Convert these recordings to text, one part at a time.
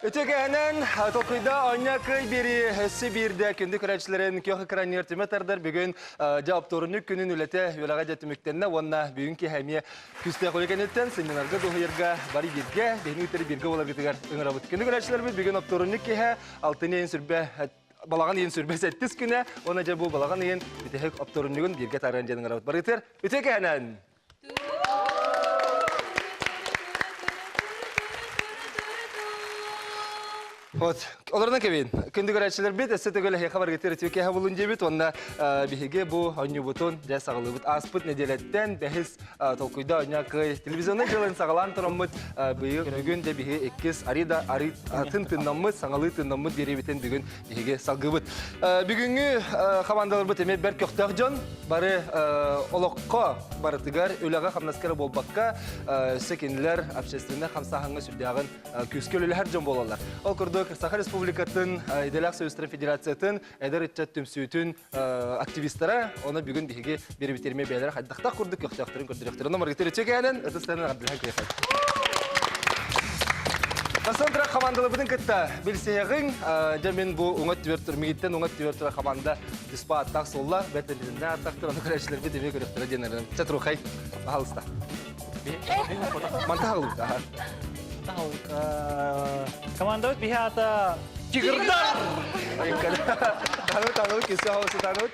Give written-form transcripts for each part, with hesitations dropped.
Үтүөкэһэнэн толкуйда оонньоо кый биэри өссө биирдэ күндү көрөөччүлэрин күөх экраныгар түмэ тардар бүгүн дьэ оптуорунньук күнүн үлэтэ үөрэҕэ дьэ түмүктэннэ уонна бүгүн киэһэ эмиэ күүстээх үлэ кэнниттэн сынньанарга дуоһуйарга бары бииргэ биһиги үтэр бииргэ буоларгытыгар ыҥырабыт. Күндү көрөөччүлэрбит бүгүн оптуорунньук киэһэ алтынньы ыйын сүрбэ балаҕан ыйын сүрбэ сэттис күнэ уонна дьэ бу балаҕан ыйын бүтэһик оптуорунньугун бииргэ таарыан диэн ыҥырабыт. Барытыгар үтүөкэһэнэн! Вот, олорунан кэбин. Күндү көрөөччүлэрбит, өссө төгүл эһиэхэ баргытыр үтүөкэһэ булун диэбит уонна биһиги бу оонньуубутун дьэ саҕалыыбыт. Ааспыт нэдиэлэттэн бэһис толкуйда оонньоо кыай телевизионнай дьыалын саҕалаан тураммыт быйыл бүгүн дьэ биһиги иккис арида ары атын тыннаммыт, саҥалыы тыннаммыт биэриибитин бүгүн биһиги салгыыбыт. Бүгүҥҥү хамаандаларбыт эмиэ бэрт көхтөөх дьон. Бары олоххо барытыгар үлэҕэ-хамнаска эрэ буолбакка, өссө кинилэр общественнай хамсааһыҥҥа сүрдээҕин күүскэ үлэлэһэр дьон буолаллар. Ол курдук, Саха Республикатын Идэлээх Союзтарын Федерациятын эдэр ыччат түмсүүтүн активистара, оны бүгүн биһиги биэрбитерме бэйэлэрэ хайдахтаах курдук көхтөөхтөрүн көрдөрүөхтэрин. Онно Маргарита Речекээнэн ытыстарынан ардыһан кыайхай. Кассандра командаларбытын кытта билсиһэҕиҥ. Дьэ мин бу уҥа түөр тур, мигиттэн уҥа түөр турар команда Диспа аттаах суолла, бэрт энтитиннэ аттахтар, ону көрөөччүлэрбит эмиэ көрүөхтэрэ диэн эрэнэм. Чэ, Трухай, пожалуйста. Манта хаҕылыбыт, аха. Командабыт биһи аата Тигрдар! Тану, тану, кисе хаҕысы танут.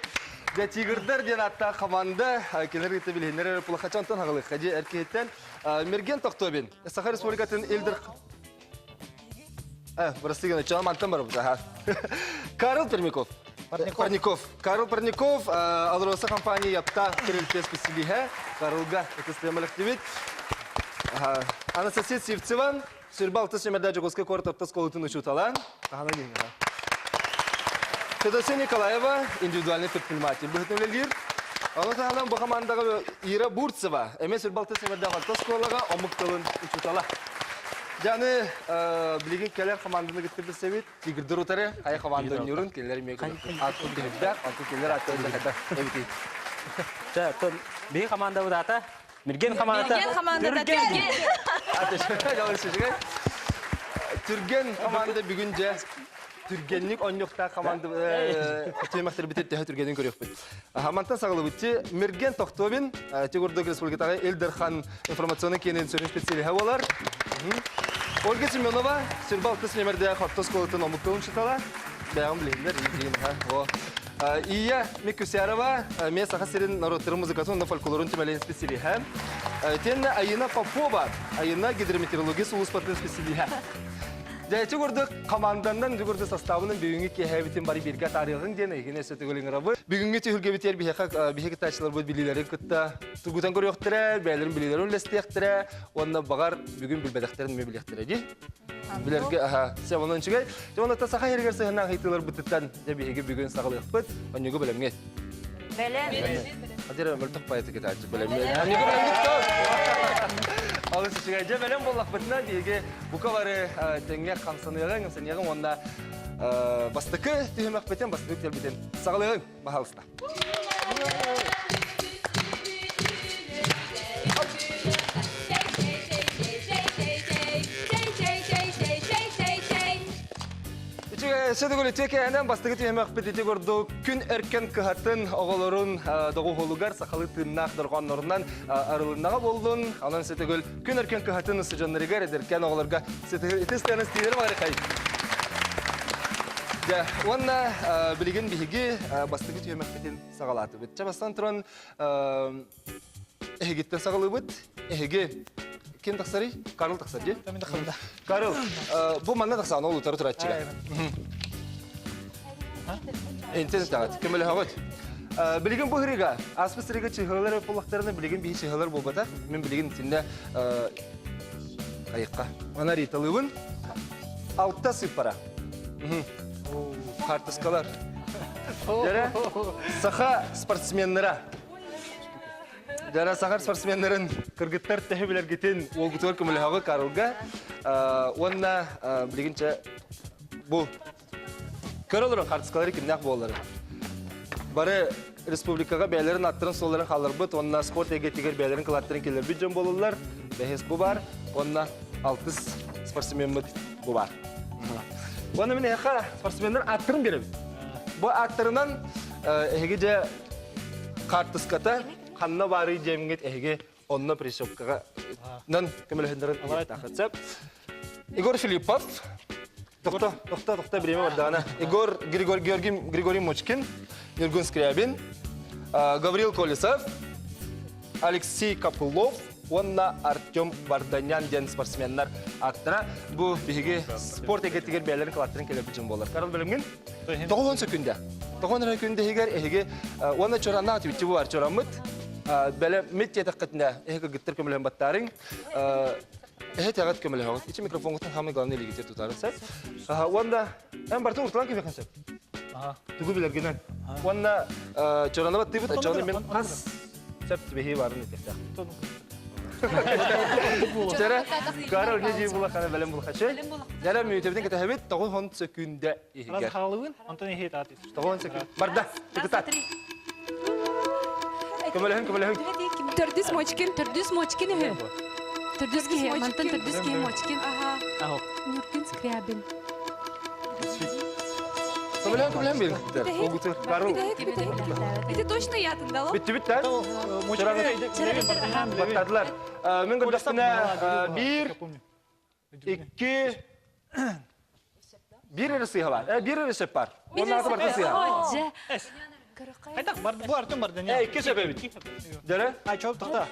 Дьэ, Тигрдар диэн аттаах команда, кинилэр кытта билиһиннэр пулахачантан хаҕылыхха дьэ эркиһиттэн Мерген Тохтобин, Саха Республикатын Илдер Прости, гына, мантан барабыт, аха. Карл Пермяков. Парников. Карл Парников, Алроса компания япта тэрилтэ специалиһэ. Карлга ытыстыамалыктыбит. Анастасия Сивцева, Сүрбэ алтыс нөмердэ Дьокуускай куорат орто оскуолатын учуутала. Федосия Николаева, индивидуальный предприниматель быһытын үлэлиир. Ону таһынан бу хамаандаҕа Ира Бурцева, эмиэ сүрбэ алтыс нөмердээх орто оскуолаҕа омук тылын учуутала. Дьаны билигин кэлэр хамаанданы кытта билсэбит. Тигрдэр утары хайа хамаанда оонньуурун кинилэр эмиэ ааттын түһүрдээх, онтон кинилэр ааттарын да эбитий. Чэ, биһи хамаандабыт аата Мирген хамаандата. Мирген хамаандата Түргэн. Түргэн команда бүгүн дьэ түргэнник онньуктаах команда түмэхтэрбитин төһө түргэнин көрүөхпүт. Мантан саҕалыбытчы Мирген Тохтобин, Тигурдук Республикатааҕы Ил Дархан информационный киинин сүрүн специалиһа буолар. Ольга Семенова, Сүрбэ алтыс нөмердээх орто оскуолатын омук тылын учуутала. Бэйэҕин билиһиннэр, иитиин, Ия Микусярова, эмиэ Саха сирин норуоттарын музыкатын уонна фольклорун түмэлин специалиһэ. Итиэннэ Айына Попова, Айына гидрометеорология сулууспатын специалиһэ. Дьэ, ити курдук команданан ити курдук составынан бүгүҥҥү киэһэбитин бары бииргэ атаарыаҕыҥ диэн эйигин өссө төгүл ыҥырабыт. Бүгүҥҥү түһүлгэбитигэр биһиэхэ биһиги кыттааччыларбыт билиилэрин кытта тургутан көрүөхтэрэ, бэйэлэрин билиилэрин үллэстиэхтэрэ уонна баҕар бүгүн билбэтэхтэрин эмиэ билиэхтэрэ дии. Билэргэ аха сэ онон үчүгэй. Дьэ онон саха иһигэр сыһыннаах ыйытыыларбытыттан дьэ биһиги бүгүн саҕалыахпыт. Онньугу бэлэмҥэ. Бэлэм. Адера мөлтөх поэты кытааччы бэлэмҥэ. Онньугу бэлэмҥит Алыс үчүгэй. Дьэ бэлэм буоллахпытына биһиги бука бары тэҥҥэ хамсаныаҕыҥ, хамсаныаҕыҥ уонна бастакы түһүмэхпитин, бастакы үктэлбитин саҕалыаҕыҥ, баһаалыста. Сөдүгүл үтүөкээнэн бастакы түһүмэхпит ити курдук күн өркөн кыһатын оҕолорун доҕуһуолугар сахалыы тыыннаах дорҕооннорунан арылыннаҕа буоллун. Онон сөтөгүл күн өркөн кыһатын устудьуоннарыгар эдэркээн оҕолорго итис тыаны стилери барыхай. Дьэ, уонна билигин биһиги бастакы түһүмэхпитин саҕалаатыбыт. Чэ, бастан туран эһигиттэн саҕалыыбыт. Эһиги ким тахсарый? Карл тахсар дии? Карл, бу манна тахсан ол утары турааччыга. Энтен таҕат, көмөлөһөҕүт. Билигин бу ырыга, ааспыт сырыга чыһылар буоллахтарына билигин биһи чыһылар буолбата. Мин билигин итиннэ айыққа. Ана риталыыбын. Алта сыппара. Хартыскалар. Дәрі саха спортсменнара. Дәрі саха спортсменнарын кыргыттар төһө билэргитин уолгутугар көмөлөһөҕү Карлга. Уонна билигинчэ бу Көр олорон хартыскалары кимнээх буолларын. Бары республикаҕа бэйэлэрин аттарын-суолларын хаалларбыт уонна спорт эйгэтигэр бэйэлэрин кылааттарын киллэрбит дьон буолаллар. Бэһис бу бар уонна алтыс спортсмеммыт бу бар. Уонна мин эһиэхэ спортсменнар ааттарын биэрэбин. Бу ааттарынан эһиги дьэ хаартыската ханна баарый диэмҥит эһиги онно прищепкаҕа нан көмөлөһүннэрин ылыахтааххыт сөп. Егор Филиппов, тохто, тохто, тохто, время бардаҕына. Егор Григорий, Георгий, Григорий Мочкин, Нюргун Скрябин, Гаврил Колесов, Алексей Копылов уонна Артем Варданян диэн спортсменнар ааттара. Бу биһиги спорт эйгэтигэр бэйэлэрин кылааттарын кэлэрбит дьон буолар. Карл бөлөмҥүн? Тоҕуһун сөкүндэ. Тоҕуһун эрэ күндэһигэр эһиги уонна чораннаах түбүччү бу бар чораммыт. Бэлэ мит диэтэххитинэ эһи кыргыттар көмөлөһөн баттаарыҥ. Эһи тэҕит көмөлөһөҕүт. Ичи микрофоҥҥутун самый главный илигитир тутарын сөп. Уонна эн бартын урталан кимиэхин сөп. Тугу билэргинэн. Уонна чораны баттыыбыт, оччоҕуна мин хас сөп түбэһии баарын этиэхтээх. Чэрэ, Карл не дии булахана бэлэм булахачы. Дәрэ мүйтөбүтүн кэтэһэбит, тоҕу хон сөкүндэ иһигэр. Хаалыбын, онтон иһи таат. Тоҕу сөкүн. Барда, тыкытат. Көмөлөһүн, көмөлөһүн. Төрдүс Мочкин, төрдүс Мочкин үһү. Төрдүс киһи, мантан төрдүс киһи Мочкин. Ага. Нюркин Скрябин. Көмөлөһүн, көмөлөһүн бир. Огуту. Карл. Это точно я дало? Бүттү бүттэ. Баттадылар. Мен көрдөспүнэ бир, икки, бир эрэ сыыһа бар. Бир эрэ сөп бар. Оннааҕы барыта сыыһа. Хайдах бар бу Артем бар Э, икки сөп эбит. Дьэрэ? Ай, чол тохта.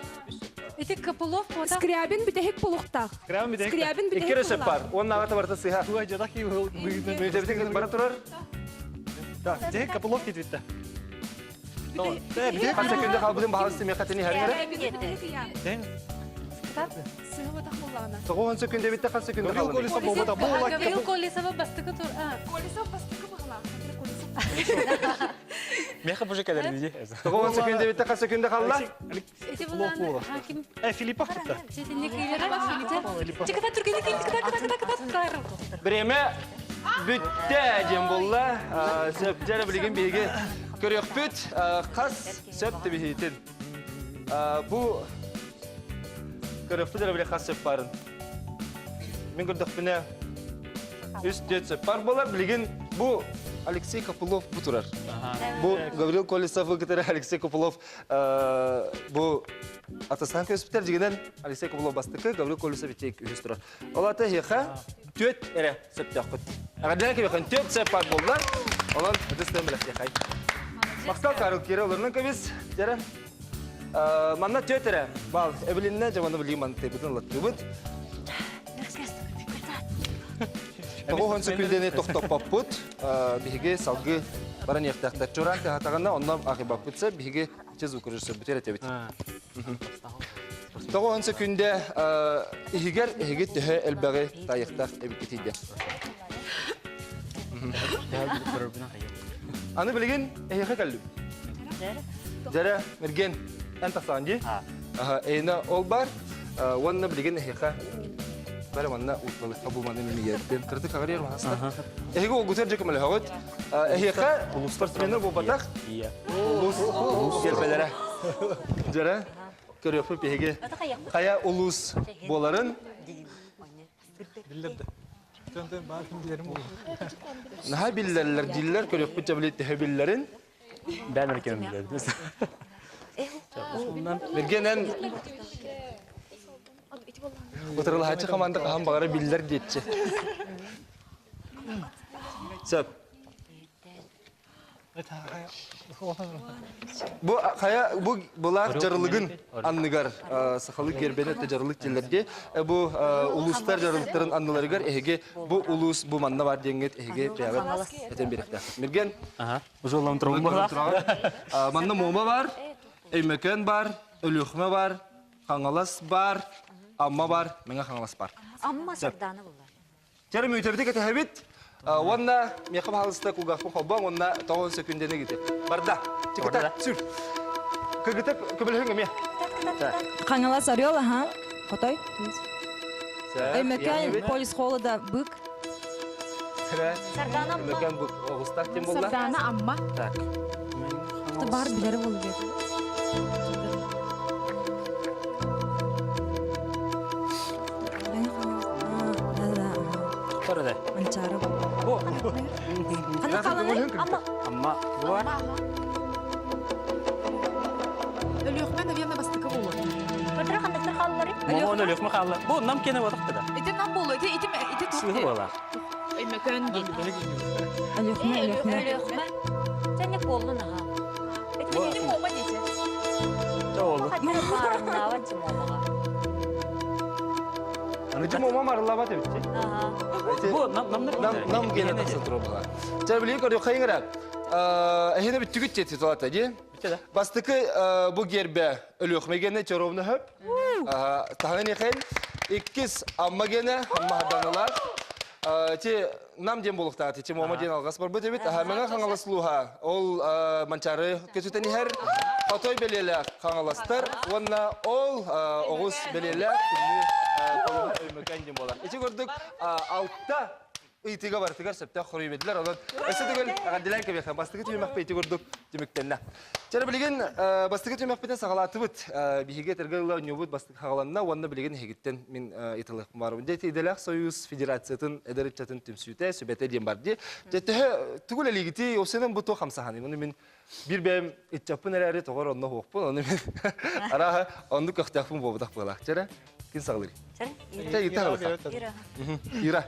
Ити Копылов бота. Скрябин бүтэһик булуктаах. Скрябин бүтэһик. Скрябин бүтэһик. Икки эрэ сөп бар. Оннааҕы барыта сыыһа. Туга жадах ки Мүтөбүтүн бара турар. Да, бүтэһик Копылов кетипти. Хас секунда хаалбытын баһалысты миэхэ тини иһэриҥ эрэ. Тоҕуһун секунда битте хас секунда Гаврил хаалбытый? Колесов буолбата. Бу Гаврил Колесова бастакы тур. Колесов бастакы баһылаах. Меха буже кэлэр дии. Тоҕуһун секунда битте хас секунда хаалла? Эти булан хаким. Э, Филиппов тутта. Чиката түргені кыта кыта кыта кыта Время бүттэ диэн буолла. Сөп дьэрэ билигин биһиги көрүөхпүт. Хас сөп түбүһүтүн. Бу көрүөхпүт эрэ били хас сөп барын. Мин көрдөхпүнэ үс түөрт сөп бар буолар. Билигин бу Алексей Копылов бу турар. Бу Гаврил Колесов кытары Алексей Копылов бу атастан көспүтэр дьигинэн Алексей Копылов бастакы, Гаврил Колесов итиэк үһүс турар. Ол ата эһиэхэ түөт эрэ сөптөөххүт. Эҕэрдэлэн кэбиэхин түөт сөп баар буолла. Онон ытыс тыын бэлэхтиэхэй. Махтал Карл киирэ олорунан кэбис. Дьэрэ. Манна түөт эрэ. Бал, эбилиннэ дьэ маны билии мантыйбытын ылаттыыбыт. Тоҕуһун сөкүндэни тохтоппоппут. Биһиги салгыы баран иэхтээхтэр. Чураан тыһатаҕына онно ахибаппыт сөп. Биһиги ичи звукорежиссер бүтэр этэбит. Тоҕуһун сөкүндэ иһигэр эһиги төһө элбэҕи таайыахтаах эбиккитий диэн. Аны билигин эһиэхэ кэллим. Дьэрэ, Мирген, эн тахсаҕын дии? Эйна ол бар, уонна билигин эһиэхэ бары манна ууталыкка бу маны мин иэрдим. Кырдык аҕырыар маһаста. Эһиги олгутар дьэ көмөлөһөҕүт. Эһиэхэ спортсменнар буолбатах. Улус гербэлэрэ. Дьэрэ, көрүөхпүт биһиги хайа улуус буоларын. Биллэрдэ. Тön баар билэрим буолуо. Наһаа биллэллэр дииллэр, көрүөхпүт дьэ били төһө биллэрин. Бэм эркем билэбит. Мирген эн утарылаһааччы хамаанда хаһан баҕара биллэр диэччи. Сөп. Бу хайа бу былаах дьарылыгын анныгар сахалыы гербэни өттө дьарылык дииллэргэ бу улуустар дьарылыктарын анныларыгар эһиги бу улуус бу манна бар диэҥҥит эһиги бэйэҕит этэн биэрэхтээх. Мирген Ужоллам туруммалаах. Манна Муома бар, Өймөкөөн бар, Өлүөхүмэ бар, Хаҥалас бар, Амма бар, Мэҥэ Хаҥалас бар. Амма Сардаана булла. Чары мүйтөбүтэ кэтэһэбит. Уонна миэхэ баһалыста кулгаахпын холбоон уонна тоҕон сөкүндэни гити. Барда. Чыкыта, сүр. Кыгыта көмөлөһүҥ эмиэ. Хаҥалас орел, аха. Хотой. Өймөкөөн полис холода бык. Сардаана Амма. Өймөкөөн бык оҕустаах тем буолла. Сардаана Амма. Так. Бар билери болу Көрөдө. Манчары. Бу. Ханна қаланы? Амма. Амма. Бу бар. Өлүөхмэ, наверное, бастакы болу. Көтөрө ханныктар хааллары? Момон өлүөхмэ хаалла. Бу нам кене бодохты да. Ити нам болу, ити ити ити Сыһы буолар. Өймөкөн дии. Өлүөхмэ, Өлүөхмэ. Өлүөхмэ. Сенник буоллун аха. Ити мома дети. Чоолу. Хаттара баарыннаабат чымомаға. Ити мома марыллабат эбит. Аха. Бу нам нам Нам нам гене тахса турар. Ча билии көрү хайыңара. Эхине бүттүгүт жети туата ди. Бастыкы бу гербе Өлүөхмэ гене чоровна хөп. Таһан ихен иккис амма гене амма хаданалар. Ти нам дем болуктааты, ти мома ден алгас бар бу дебит. Маңа хаңалас луха. Ол манчары көтүтен ихер. Хотой белеле хаңаластар. Онна ол оғыз белеле күнү өймөкөн дем болар. Ити көрдүк алтта ыйтыга бартыгар сөптөөх хоруй бердилер. Онон өссө төгүл аганделен кебеха бастыгы түймәк бейти көрдүк түмүктенне. Чара билген бастыгы түмәк битен сагалатыбыт. Биһиге тергелла ньюбут бастыгы хагаланна уонна билген хегиттен мин италык барым. Дети Иделях Союз Федерациятын эдеричатын түмсүтэ сүбете диэн бар ди. Жеттеһе тугул элигити осенен бу то хамсаханы. Муну мин бир бэм итчаппын эрэри тогор онно хуохпун. Оны мин араха онну көхтәхпин буобутах буолах. Чара кин сагалыр. Чара. Ча италык. Ира.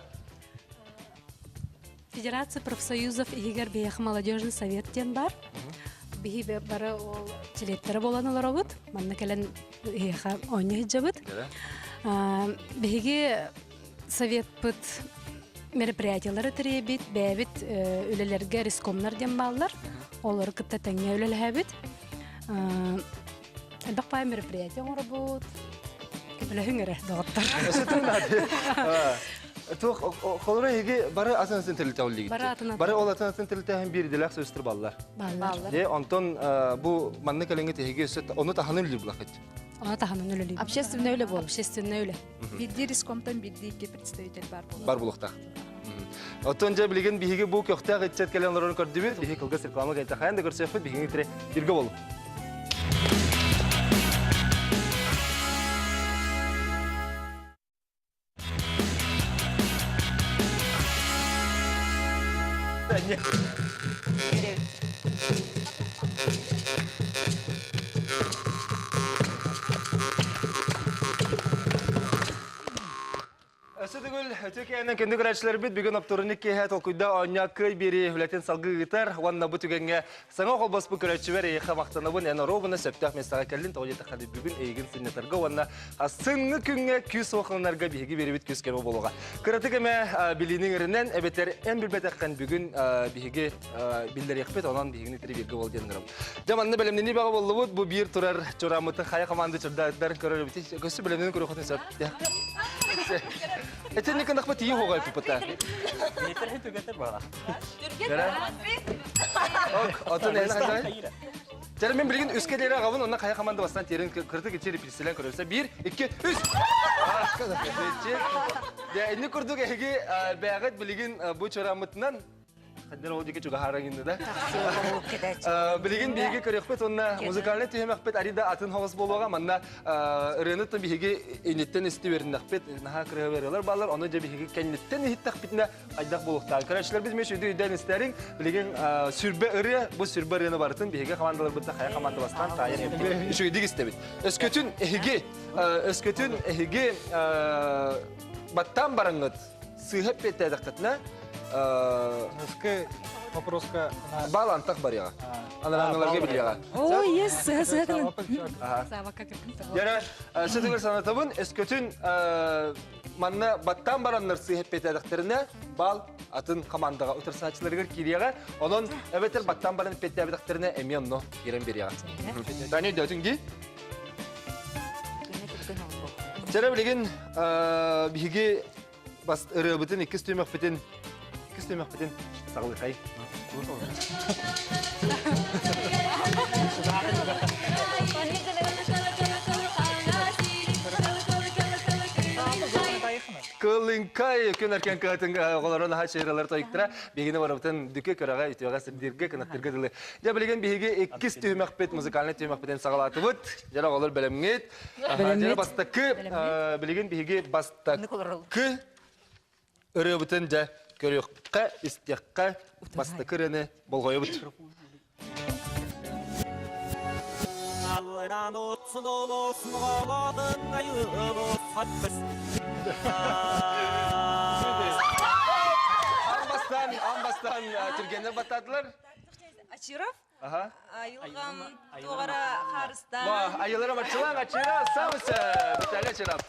Федерация профсоюзов иһигэр биһиэхэ молодежный совет диэн бар. Биһи бары ол чилиэттэрэ буолан олоробут. Манна кэлэн иһиэхэ оонньуу сылдьабыт. Биһиги советпыт мероприятиялары тэрийэбит, бэйэбит үлэлэргэ рискомнар диэн бааллар. Олору кытта тэҥҥэ үлэлэһэбит. Элбэх паай мероприятие оҥоробут. Көмөлөһүҥ эрэ, доҕоттор. Туох холоро эһиги бары атын атын тэрилтэ оллигит. Бары атын Бары ол атын атын тэрилтэһин биир идэлээх сөстөр баллар. Бааллар. Де онтон бу манна кэлэҥҥит эһиги өссө ону таһынан үлүр булахыт. Ону таһынан үлэлиибит. Общественный үлэ буолар. Общественный үлэ. Бирдии рискомтан бирдии икки представитель бар буолар. Бар булуктаах. Оттон дьэ билигин биһиги бу көхтөөх ыччат кэлэн олорон көрдүбүт. Биһиги кылгас реклама кэлтэ хайан да көрсүөхпүт биһигини тире бирге болу. Өссө төгүл Түркиянан күндү көрөөччүлэрбит бүгүн оптуорунньук киэһэ толкуйда оонньоо кыай биэрии үлэтин салгыы ыытар уонна бу түгэҥҥэ саҥа холбоспут көрөөччүбэр эйиэхэ махтанабын эн оруобуна сөптөөх миэстэҕэ кэллин тоҕо диэтэххэ бүгүн эйигин сынньатарга уонна сыҥҥы күҥҥэ күүс уохланарга биһиги биэрибит күүс көмө буолуоҕа. Кыратык эмэ билиини ыҥырынан эбэтэр эн билбэтэххин бүгүн биһиги биллэриэхпит онон биһигини тири бииргэ буол диэн ыҥырабын. Дьэ манна бэлэмнэнии бөҕө буоллубут бу биир турар чураммытын хайа команда чурдааттарын көрөр эбит көссө бэлэмнэнин көрүөххүтүн сөп. Этинник ынахпа тиий хоҕой пупута. Метр түгэтер бала. Отун эн хайдай. Жара мен билигин үскэ диэри аҕабын, онно хайа команда бастан терин кыртык ичи репетициялан көрөбүсэ. Биир, икки, үс! Дэ, инник курдук эһиги бэҕэт билигин бу чораммытынан Хаддер ол диэки чугаһааран гынна да. Билигин биһиги көрүөхпүт уонна музыкальнай түһүмэхпит арида атын хоҕус буолуоҕа. Манна ырыаны биһиги инниттэн исти үөрэннэхпит. Наһаа кырыһа ырыалар бааллар. Ону дьэ биһиги кэнниттэн иһиттэхпитинэ хайдах буолуохтааҕын. Көрөөччүлэрбит эмиэ сүрдүү өйдөөн истээриҥ. Билигин сүрбэ ырыа, бу сүрбэ ырыаны барытын биһиги командаларбытта хайа команда бастаан таайан эбит. Үчүгэйдик истэбит. Өскөтүн эһиги, өскөтүн эһиги баттаан бараҥҥыт сыыһа эппиэттээтэххитинэ Ныскы вопроска баал антах барыаҕа. Анараҥҥыларга билиэҕэ. Ой, yes, сыһа сыһа гынан. Яра, сөтүгэр санатабын, өскөтүн манна баттаан бараннар сыыһа эппиэттээтэхтэринэ баал атын командаҕа утарсааччыларыгар киириэҕэ. Онон эбэтэр баттаан баран эппиэттээбэтэхтэринэ эмиэ онно киирэн биэриэҕэ. Таня өйдөөтүҥ дии? Чэрэ билигин биһиги бас ырыабытын иккис түмэхпитин иккис түмэхпитин саҕалыхай. Кылыҥкай күн эркен кыһатын оҕолорун аһа чыыралар тойуктара биһигини барыбытын дүкө көрөҕө үтүөҕэ сирдииргэ кынаттырга дылы. Дьэ билигин биһиги иккис түһүмэхпит музыкальнай түһүмэхпитин саҕалаатыбыт. Дьэ оҕолор бэлэмҥит. Дьэ бастакы билигин биһиги бастакы Ник олорол. Ырыабытын дьэ көрүөххэ, истиэххэ, бастакы ырыаны болҕойобут. Аан бастаан, аан бастаан түргэннэр баттаатылар. Ачиров? Аха. Айылҕам туоҕара хаарыстаан. Айылара марчылаан Ачиров, самысы Виталий Ачиров.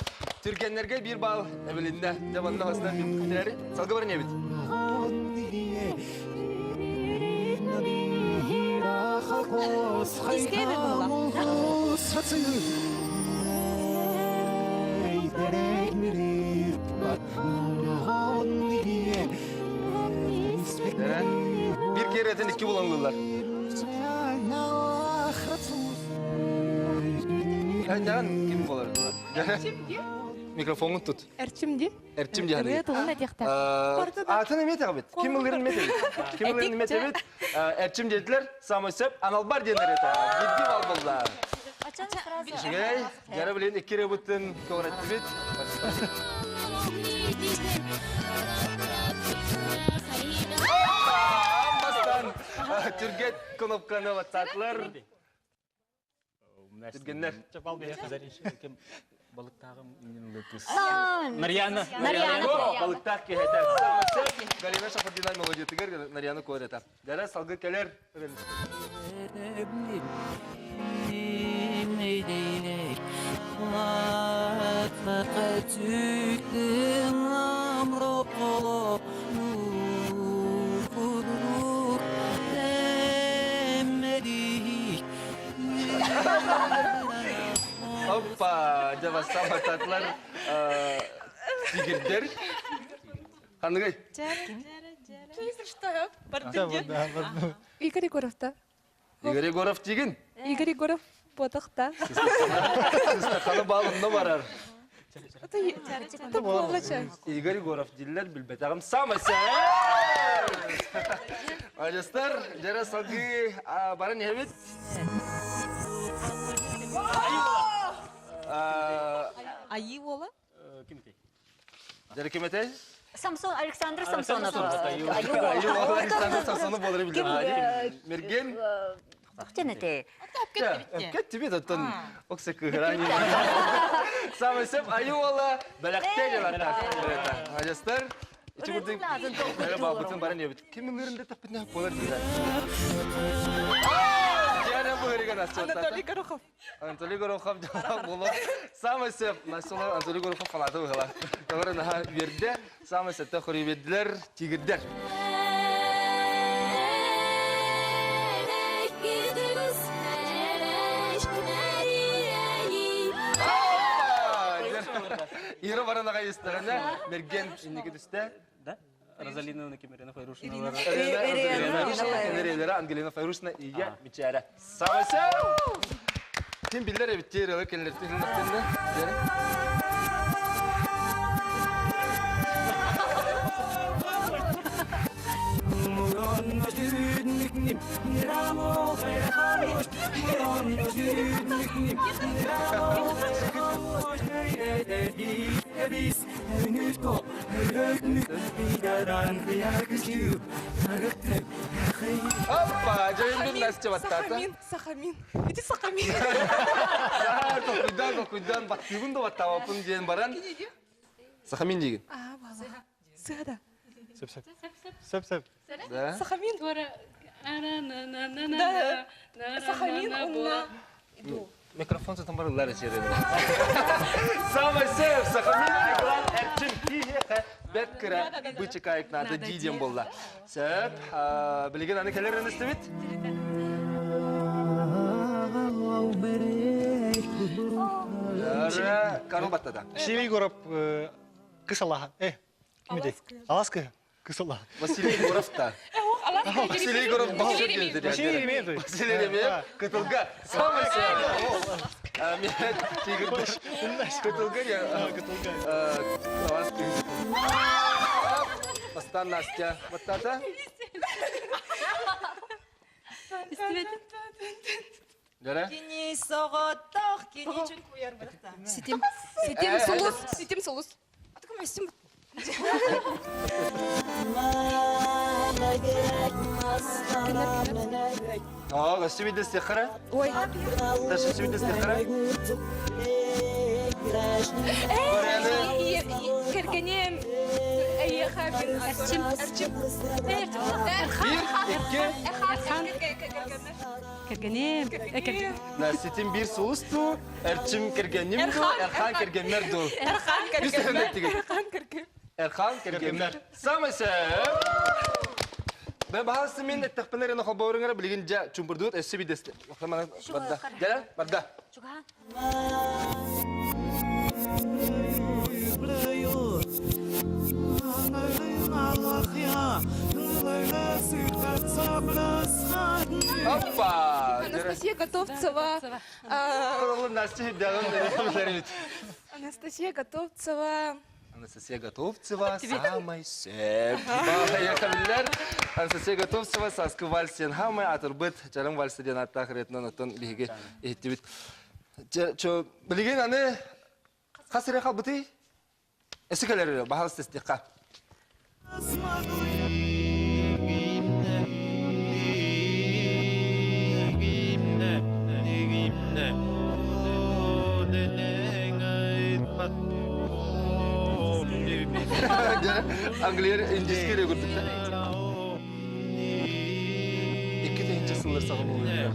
Түргэннэргэ биир балл эбилиннэ. Дьэ манна бастан бүттүлэри. Салгы бар небит. Истиэбит буолла. Бир керетин икки булан Эннән ким болар? Микрофонун тут. Эрчим ди. Эрчим ди. Ырыа тылын этиэхтэ. Атын эме тагыбыт. Ким ылырын эме тебит. Ким ылырын эме тебит. Эрчим диэтилер. Самый сөп аналбар диэннер это. Бирди бал болла. Үчүгэй. Жара билин икки ребуттун көҕүрэттибит. Бастан түргет кнопканы баттаатылар. Түргеннер. Нарьяна. Нарьяна. Балыктаах киһитэ. Галина Шафардина мелодиятыгар Нарьяна куората. Дара салгы кэлэр. Оппа, дьэ бастаан баттаатылар тигирдэр. Ханныгый? Игорь Егоров-та. Игорь Егоров тигин. Игорь Егоров ботахта. Сыстаханы балымна барар. Это болача. Игорь Егоров диллер билбетагым самый Ажастар, жара салгы баран ебит. Айы ола? Жара ким этэй? Самсон, Александр Самсонов. Александр Самсонов болары билдим. Мерген. Тохтен эте. Кеттибит оттон окса кыһырани. Самый сөп айуола бэлэхтэй дьалаттаах. Ажастар, ити курдук бабытын баран ебит. Ким ылырын таппытына болар дилер. Диана быһырыган Анатолий Горохов. Анатолий Горохов дьала болот. Самый сөп Насола Анатолий Горохов фанаты быһыла. Тоҕо наһаа үөрдэ. Самый сөптөөх хоруй тигирдер. Ира баран аҕай истэҕинэ Мерген инники түстэ. Да? Розалина Кемерина Файрушина. Ирина Ангелина Файрушина Ия Мичара. Самый Ким биллер эбиттиэр ылы кэллэртин Оппа, дьайын Настя баттаата. Сахамин, Сахамин. Иди Сахамин. Токуйдан, токуйдан, баттыыбын да баттаабаппын диэн баран. Сахамин диигин. А, бала. Сыада. Сөп сөп. Сөп сөп. Да. Сахамин. Да. Сахамин онна. Микрофон сытан барылар эсерин. Самый сөп, Сахамин Иглан Эрчим киһиэхэ бэрт кыра бычыкайык наада дии диэн буолла. Сөп, билигин аны кэлэр ыныстыбыт. Карл баттада. Василий Егоров кысалаха. Э, ким этэй? Аласка кысалаха. Василий Егоров та. Василий Егоров Василий Еремеев. Василий Еремеев кытылга. Самый Мен тигр кытылга я. Кытылга. Аласка. Бастан Настя. Баттата. Жара? Кини соҕотох, кини үчүн куйар бырахта. Ситим. Ситим сулус. Ситим сулус. Атыкым эстим. Аа, өссө биирдэ истиэххэ Ой. Даша өссө биирдэ истиэххэ Кэргэним эйиэхэ мин Эрчим Эрчим Бир, икки. Эрхан. Кэргэним. Ситим бир сулус ту, Эрчим кэргэним ду, Эрхан кэргэммэр ду. Эрхан кэргэммэр. Эрхан кэргэм. Эрхан кэргэммэр. Самый сөп. Бе баһасы мен эттэхпинэ эрэ холбоорун билигин дьэ чумпурдуут өссө бидэсте. Барда. Дьэ, барда. Оппа! Анастасия Готовцева. Анастасия Готовцева. Анастасия Готовцева самай сөп. Анастасия Готовцева Саскы вальс диэн хамай атырбыт Чарым вальсы диэн аттаах ырыатынан оттон биһиги иһиттибит. Чо билигин аны хас эрэ халбытый? Эси кэлэр баһалыс тестиэххэ. Англияр индийский эрэ курдук да. Икки тыһыынча сыллар саҕа буолуохтар.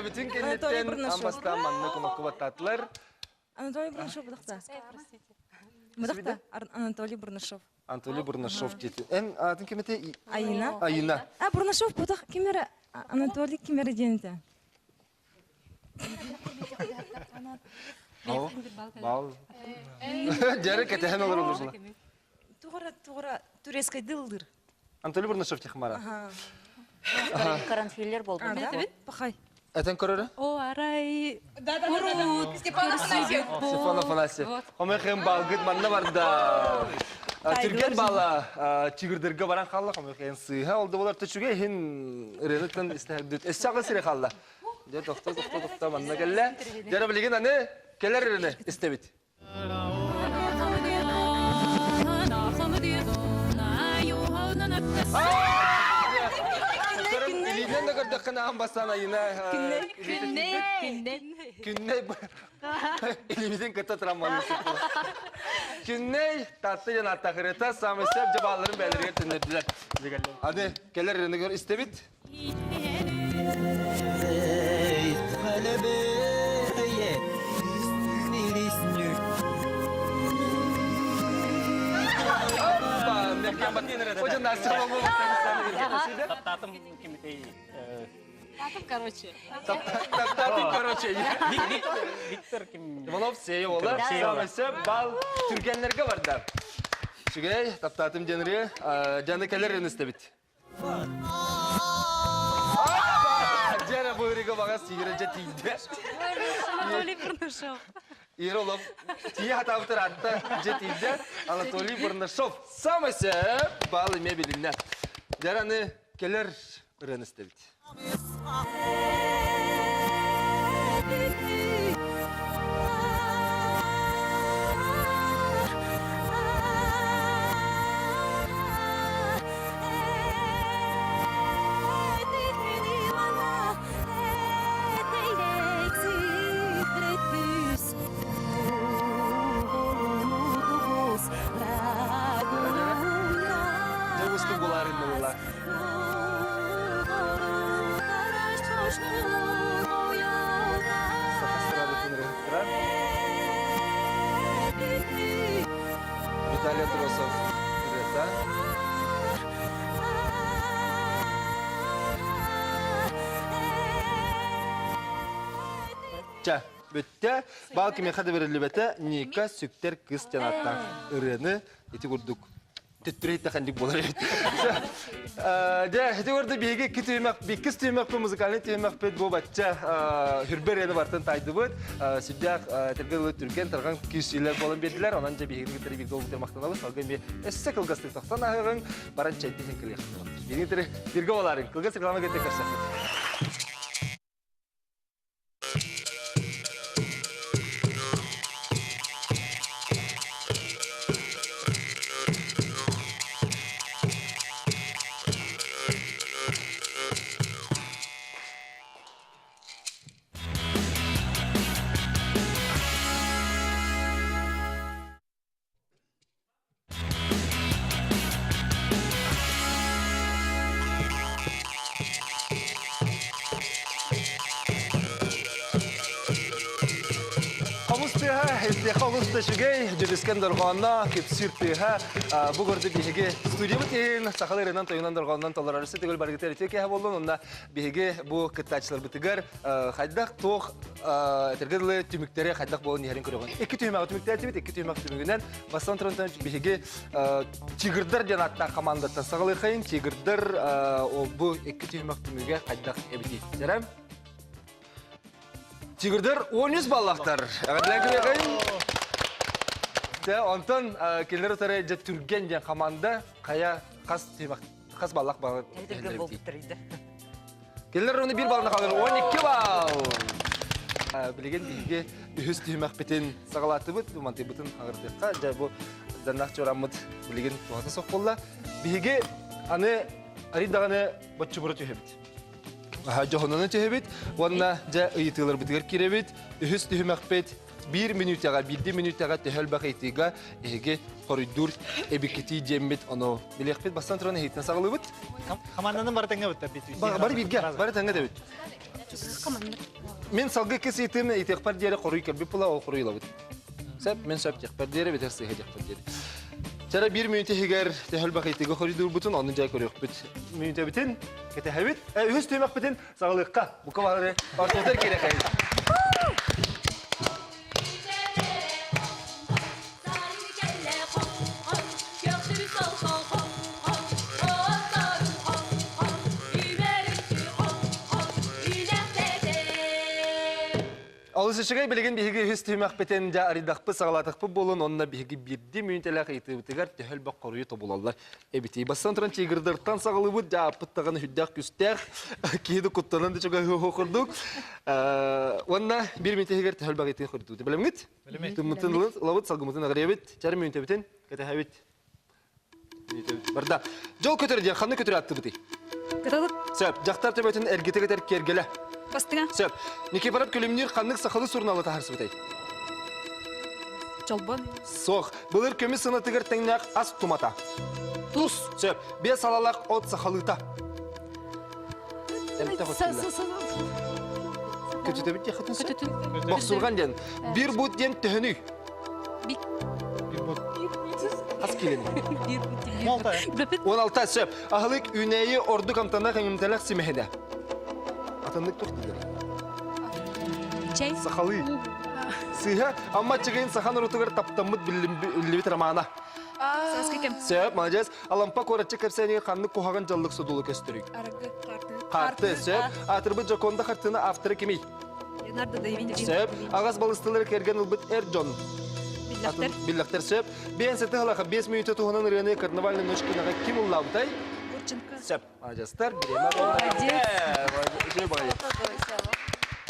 Бүтүн кэнниттэн амбастаан манна кунокку баттаатылар. Анатолий Бурнашов быдахта. Быдахта Анатолий Бурнашов. Анатолий Бурнашов диэти. Эн аатын кимите? Айына. Айына. А Бурнашов быдах кимера Анатолий кимера диэнте. Бал. Дьэрэ кэтэһэн олороллор. Тугара тугара турецкай дылдыр. Анатолий Бурнашов техмара. Каранфиллер болбут. Пахай. Этен көрөрө? О, арай Урут Степан Афанасьев. Степан Афанасьев. Хомехен балгыт манна барда. Түрген бала чигирдерге баран қалла хомехен сыйха олды болар төчүгө хин ырыныттан истәһдүт. Эссе сире қалла. Дэ тохто тохто тохто манна келле. Жара билигин аны келер ырыны истебит. Илиинэн да көрдөххүнэ аан бастаан айына Күннэй. Күннэй илиибитин кытта трамваны Күннэй татты дьон аттахырыта самый сөп дьабааларын бээлэригэр төннөрдүлэр. Аны кэлэр ырыныгар истэбит. Таптатым кимитей. Татым, короче. Таптатым, короче. Виктор ким? Иванов сей ола. Самысы бал түргенлерге барды. Үчүгэй, таптаатым диэнри, дьаны кэлэр истэбит. Дьэрэ быырыга баҕас сиирэ тиийдэ. Анатолий Бурнашов. Ир олох тиийэ хатаабытыр атта дьэ тиийдэ. Анатолий Бурнашов самый сөп бал эмиэ билиннэ. Дьэр аны кэлэр ырыаны истэбит. Дьэ устун буларын була. Саха эстрадатын ырыһыттара Виталий Андросов ырыата. Ча, бүттэ. Бал кимиэхэ да бэриллибэтэ Ника сүктэр кыс диэн ааттаах ырыаны ити курдук төттөрү итэхэндик буолар эбит. Дьэ, ити курдук биһиги икки түһүмэх, иккис түһүмэхпит музыкальный түһүмэхпит бу бачча хүрбэр ырыаны бартын тайдыбыт. Сүрдээх этэргэ дылы түргэн тарҕан күүсүүлэр буолан биэрдилэр. Онон дьэ биһигини кытары бииргэ олбутугар махтанабыт. Салгыы эмиэ өссө кылгастык тохтон ааһыаҕыҥ, баран чэйдиһин кэлиэхпит. Биһигини кытары бииргэ буолаарыҥ. Кылгас реклама кытта көрсөхпүт. тыаһа, истиэхэ олус да үчүгэй, дьүрүскэн дорҕоонно, күпсүүр тыаһа. Бу көрдүк биһиги студиябыт иһин сахалыы ырыанан тойунан дорҕоонунан толорору төгүл барыгытыгар үтүө киэһэ буоллун. Онно биһиги бу кыттааччыларбытыгар хайдах туох этэргэ дылы түмүктэри хайдах буолан иһэрин көрөҕүн. Икки түһүмэҕи түмүктээтибит, икки түһүмэх түмүгүнэн бастан туран биһиги Тигрдар диэн ааттаах командаттан саҕалыахайын. Тигрдар ол бу икки түһүмэх түмүгэ хайдах эбитий? Дьэрэ? Тигрдар 13 баллахтар. Эҕэрдэлээн көрүөхайын. Дьэ, онтон кинилэр утары дьэ Түргэн диэн команда хайа хас түһүмэх хас баллах баллар Түргэн буолбуттар Кинилэр оны бир баллына қалыр 12 балл. Билигин биһиги үһүс түһүмэхпитин саҕалаатыбыт, мантыйбытын аҕырдыахха. Дьэ бу даннах чуораммыт билигин туһата суох буолла. Биһиги аны арый даҕаны боччумуру түһэбит. Дьоһунаны түһэбит уонна дьэ ыйытыыларбытыгар киирэбит. Үһүс түһүмэхпит биир мүнүүтэҕэ, биирдии мүнүүтэҕэ төһө элбэх ыйытыыга эһиги хоруйдуур эбиккитий диэммит ону билиэхпит. Бастан туран эһигиттэн саҕалыыбыт. Хамаанданан бары тэҥҥэ быттар Бары бииргэ, бары тэҥҥэ дэбит. Мин салгыы кис ыйытыым ыйытыахпар диэри хоруй кэлбит була ол хоруй ылабыт. Сөп, мин сөп диэхпэр диэри, битэр сыыһа диэхпэр диэри. Чара биир мүнүүтэ иһигэр төһө элбэх ыйытыыга хоруйдуурбутун онну дьэ көрүөхпүт. Мүнүүтэбитин кэтэһэбит. Үһүс түһүмэхпитин саҕалыахха. Бука бары ортотугар киирэхэйин. Олус үчүгэй билигин биһиги үһүс түһүмэхпитин дьэ арыйдахпыт саҕалаатахпыт буолун онно биһиги биирдии мүнүүтэлээх ыйытыыбытыгар төһө элбэх хоруйу тобулаллар эбитий. Бастан туран тигрдартан саҕалыыбыт дьэ ааппыт даҕаны сүрдээх күстээх киһи да куттанан да чугаһыах курдук. Уонна биир мүнүүтэ иһигэр төһө элбэх ыйытыы хоруйдуубут. Бэлэмҥит? Тыммытын ылабыт, салгыммытын аҕырыйабыт, чэр мүнүүтэбитин кэтэһэбит. Барда. Дьол көтөр диэн ханна көтөр аттыбытый? Кыталык. Сөп. Дьахтар төбөтүн эргитэ көтөр киэргэлэ. Бастыҥа. Сөп. Никифоров Күлүмнүүр ханнык сахалыы сурунаалы таһаарсыбытай? Чолбон. Суох. Былыр көмүс сынатыгар тэҥнээх ас тумата. Тус. Сөп. Биэс салалаах от сахалыыта. Эмтэх Көтүтэбит диэххитин сөп. Бохсурҕан диэн. Биир бут диэн төһөнүй? Бир бут. Хас киилени? 16 сөп. Аһылык үүнээйи ордук амтанах эҥимтэлэх симэһинэ. Атыннык туох дииллэр? Чэй. Сахалыы. Сыыһа Амма Чыгыйын саха норуотугар таптаммыт биллибит романа. Сааскы кэм. Сөп, молодец. Алампа куоратчы кэпсээнигэ ханнык куһаҕан дьаллык содулу көстөрүй? Арыгы, карты. Карты, сөп. Аатырбыт Жоконда хартыына авторы кимий? Леонардо да Винчи. Сөп. Аҕас балыстылары кэргэн ылбыт эр дьон. Биллэхтэр. Биллэхтэр сөп. Биэн сыты халаха 5 мүнүүтэ туһунан ырыаны карнавальный ночь киноҕа ким ыллаабытай? Гурченко. Сөп. Молодецтар. Бириэмэ Молодец.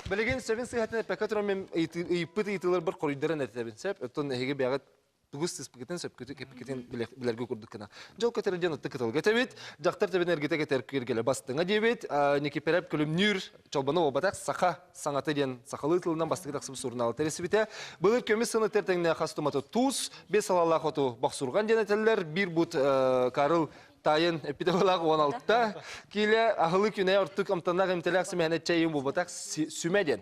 Билигин сөбүн сыһатын эппэккэ туран мен ыйыппыт ыйытыыларбар хоруйдарын этэбин сөп. Оттон эһиги бэйэҕит тугу сыспыкытын сөпкүтү кэппикитин билэргэ курдук гына. Дьол көтөрө диэн ытык кытылга этэбит, дьахтар тэбин эргитэ кэтэр киргеле бастыҥа диэбит, Никипереп күлүмнүүр чолбону буолбатах саха саҥата диэн сахалыы тылынан бастакы тахсыбыт сурунаалы тэрисибитэ. Былыр көмүс сыны тэҥнэ хас туматы туус, бес салалаах оту бохсурган диэн этэллэр, биир бут Карл Тайын эппитэ 16 киилэ аһылы күнэ ортук амтаннаах эмтэлээх симэһинэ чэйин буолбатах сүмэ диэн.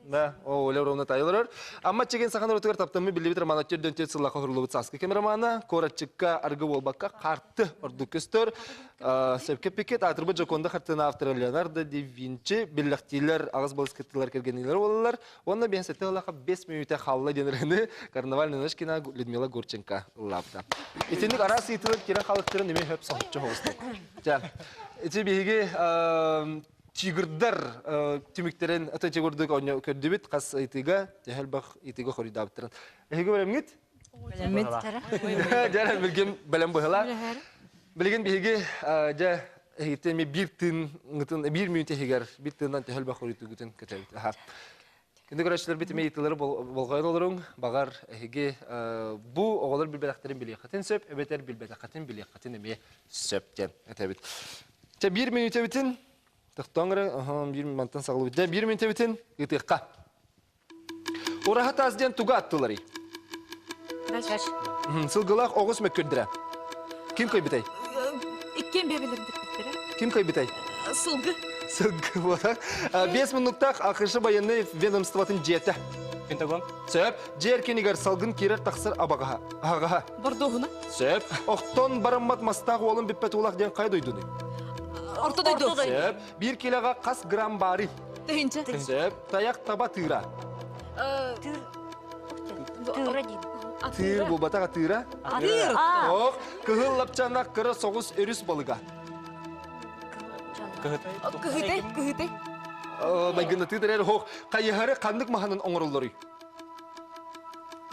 Да, о, Оля ровно тай олорор. Амма чиген сахан оротугар таптаммы биллибит романа төрдөн төрт сыллаха хурулубут сааскы кэм романа, куоратчыкка аргы буолбакка харты ордук көстөр. Сөпкө пикет аатырбыт Жоконда хартыына авторы Леонардо да Винчи биллэхтиилэр аҕыс балыскыттылар кэргэнниилэр буолаллар. Уонна биэн сэттэ ылаха бес мүнүүтэ халла диэн ырыаны Карнавальный ночь кино Людмила Гурченко ыллаабыта. Итинник араас ыйытыылар кирэн халыктарын эмиэ хөп соһуччу соҕустук. Ча, ити биһиги тигрдар түмүктэрин аты тигрдык оонньоо көрдүбүт хас ыйытыыга төһө элбэх ыйытыыга хоруйдаабыттарын. Эһиги бэлэмҥит? Бэлэммит. Дьэ, билгин бэлэм быһыла. Билигин биһиги дьэ эһигиттэн эми биир тыын биир мүнүүтэ иһигэр биир тыыннан төһө элбэх хоруйдуугутун көтөбүт. Күндү көрөөччүлэрбит эмиэ ыйытыылары болҕойон олоруҥ. Баҕар, эһиги бу оҕолор билбэтэхтэрин билиэххитин сөп, эбэтэр билбэтэххитин билиэххитин эмиэ сөп диэн этэбит. Чэ, биир мүнүүтэбитин тохтооҥ эрэ, биир мантан саҕалыыбыт. Дьэ, биир мүнүүтэбитин ыытыахха. Ураһа таас диэн тугу аттыларый? Дальше. Сылгылаах оҕус мөккүрдэрэ. Ким кыйбытай? Иккиэн бэбилэрдиппиттэрэ. Ким кыйбытай? Сылгы. Сылгы буолар. Биэс муннуктаах АХШ военнай ведомствотын дьиэтэ. Пентагон. Сөп. Дьиэ эркинигэр салгын киирэр тахсар абаҕаһа. Аһаҕаһа. Бордоһуна. Сөп. Охтон бараммат мастаах уолун бүппэт уулах диэн хайа дойдунуй? Орто дойду. Сөп. Биир килоҕа хас грамм баарый? Тыһынча. Сөп. Тайах таба тыыра. Тыыр. Тыыра диин. Тыыр буолбатах атыыра. Атыыр. Ох, кыһыл лапчанах кыра соҕус өрүс балыга. Кыһытай, кыһытай. Майгынатыы тэрэр хоох хайыһары ханнык маһанан оҥороллоруй?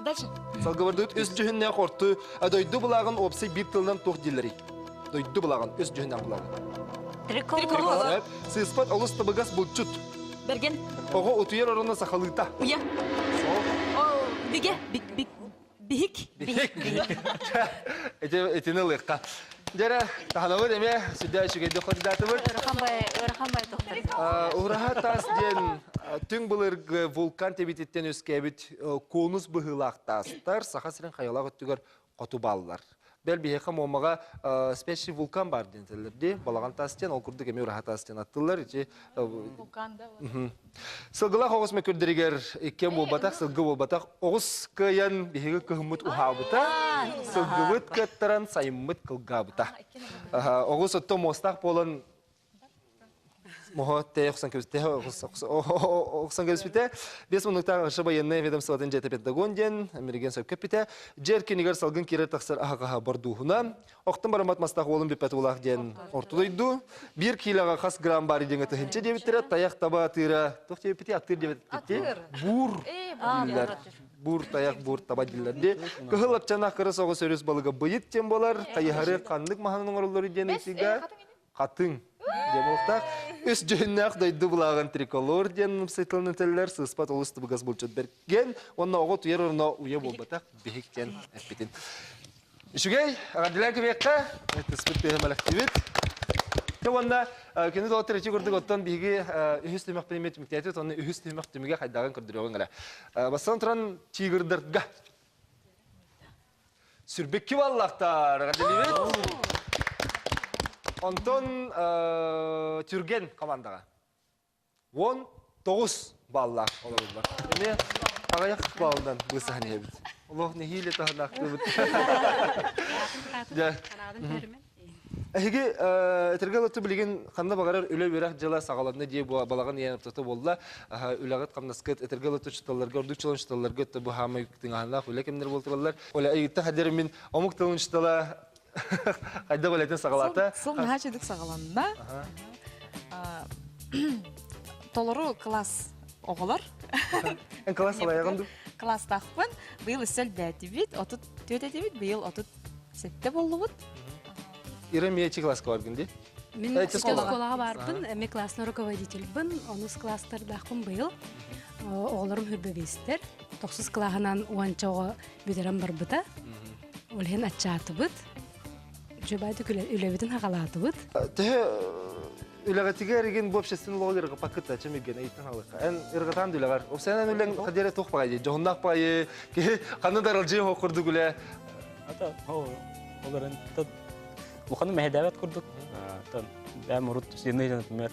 Дальше. Салгыбардыт үс дьүһүннээх орту дойду былааҕын уопсай биир тылынан туох дииллэрий? Дойду былааҕын, үс дьүһүннээх былааҕын. Триколор. Сыыспат олус табыгас булчут. Берген. Оҕо утуйар ороно сахалыыта. Уйа. Биге. Биһик. Биһик. Эти этини ылыахха. Дьэрэ, таһанабыт эмиэ сүрдээх үчүгэйдик хоруйдаатыбыт. Ыарахан бай, ыарахан бай доктор. Ураһа таас диэн түҥ былыргы вулкан тэбититтэн үөскээбит конус быһыылаах таастар Саха сирин хайалаах өттүгэр хоту бааллар. Бэл биһиэхэ Муомаҕа спящий вулкан баар диэн этэллэр дии. Балаҕан таас диэн, ол курдук эмиэ ураһа таас диэн аттыллар. Ити Вулкан да. Сылгылаах оҕус мөкүрдэригэр иккиэн буолбатах, сылгы буолбатах. Оҕус кыайан биһиги кыһыммыт уһаабыта, сылгыбыт кыаттаран сайыммыт кылгаабыта. Оҕус оттон муостаах буолан Моһо тэйэ охсон кэбистэ, охсон кэбиспитэ. Бес муннуктаах Аша байыаннай ведомствотын дьиэтэ Пентагон диэн Америген сөпкө эппитэ. Дьиэ эркинигэр салгын киирэр тахсар аһаҕаһа бордууһуна. Охтон бараммат мастаах уолун бүппэт уулаах диэн орто дойду. Биир киилэҕэ хас грамм баар диэҥэ тыһынча диэбиттэрэ. Тайах таба атыыра, туох диэбиппитий, атыыр диэбиттии. Буур дииллэр. Буур тайах, буур таба дииллэр дии. Кыһыл апчанах кыра соҕус өрүс балыга быйыт диэн буолар. Хайыһары ханнык маһынан оҥороллор диэн ыйытыыга Хатыҥ диэн буолуохтаах. Үс дьүһүннээх дойду былааҕын триколор диэн сытылын этэллэр, сыыспат олус тыбыгас булчут бэрген уонна оҕо утуйар орно уйа буолбатах биһик диэн эппитин. Үчүгэй, эҕэрдэлээн кэбиэххэ, тыспыт тыаһы мэлэхтибит. Уонна күнү доҕоттор ичи курдук оттон биһиги үһүс түһүмэхпин эмиэ түмүктээтибит, онно үһүс түһүмэх түмүгэ хайдаҕын көрдөрүөҕүҥ эрэ. Бастатан туран тигрдарга Сүрбикки баллахтар, эҕэрдэлиибит. Онтон Түргэн командаҕа 19 баллаах олоруллар. Эмиэ аҕыйах баллынан быысаһан иһэбит. Олох нэһиилэ таһынаахтыыбыт. Дьэ. Эһиги этэргэ дылы билигин ханна баҕарар үлэ-үөрэх дьыла саҕаланна дии балаҕан ыйан ортото буолла. Үлэҕит-хамнаскыт этэргэ дылы учууталларга, ордук чулан учууталларга өттө бу хаамай тыҥааһыннаах үлэ кэмнэр буолтураллар. Оля ыйытта хадер мин омук тылын учуутала хайдах үлэтин саҕалаата? Сыл наһаа үчүгдүк саҕаланна. Толору класс оҕолор. Эн класс салайаҕын дуу? Класстаахпын. Быйыл өссө элбээтибит. 34 этибит, быйыл 37 боллубут. Ира эмиэ класска баргын дии? Мин оскуолаҕа барбын, эми классный руководительбын, онус класстардаахпын быйыл. Оҕолорум хүрбэбиэстэр. Тохсус кылааһынан уонча оҕо бүтэрэн барбыта. Ол иһин аччаатыбыт. Үчүгэйдик үлэбитин хаҕалаатыбыт. Төһө үлэҕитигэр игин бу общественный олоҕу ыргыппаккыт чемигген ыйыттан халыкка. Эн ыргытаан да үлэҕэр. Опсайынан үлэҥ хадиэре туох баҕайы дии, дьоһуннаах баҕайы, киһи ханна да аралдьыйа хоох курдук үлэ. Ата, олорон Улаханы мэһэйдээбэт курдук. Бэм урут стены, например,